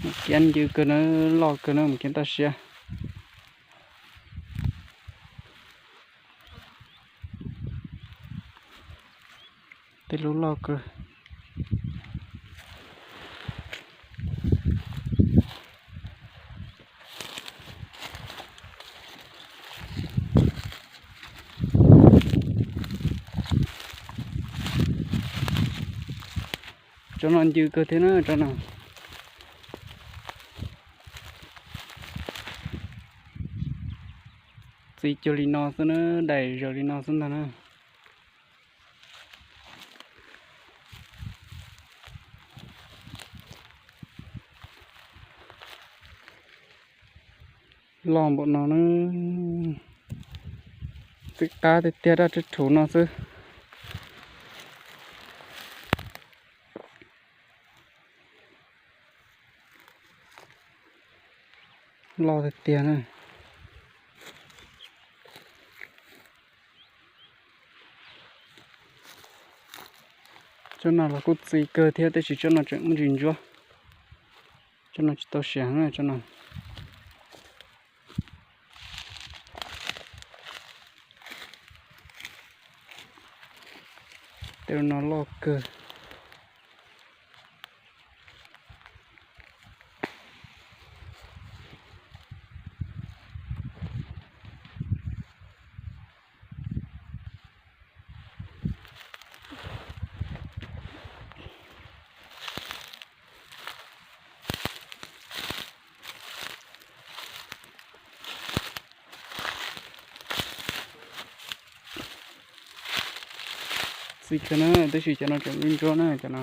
Kiab ncw kawg na, loj kawg na, mus kiab toj siab. Tej lub loj kawg. Tsob no ncw kawg thiab na, tsob no. Txi cuag li no xwb na, daim zaws li no xwb ntag na. Loj npaum no na, txij qab tiag tiag daj rhwv no xwb. Loj tiag tiag na. Tsob no los kuj txi kawg thiab, tab sis tsob no tseem muaj ntsis ntsuab. Tsob no tsis tau siav na, tsob no. Tej no loj kawg. Txi kawg na, tab sis cov no tseem ntsuab ntsuab na, cov no.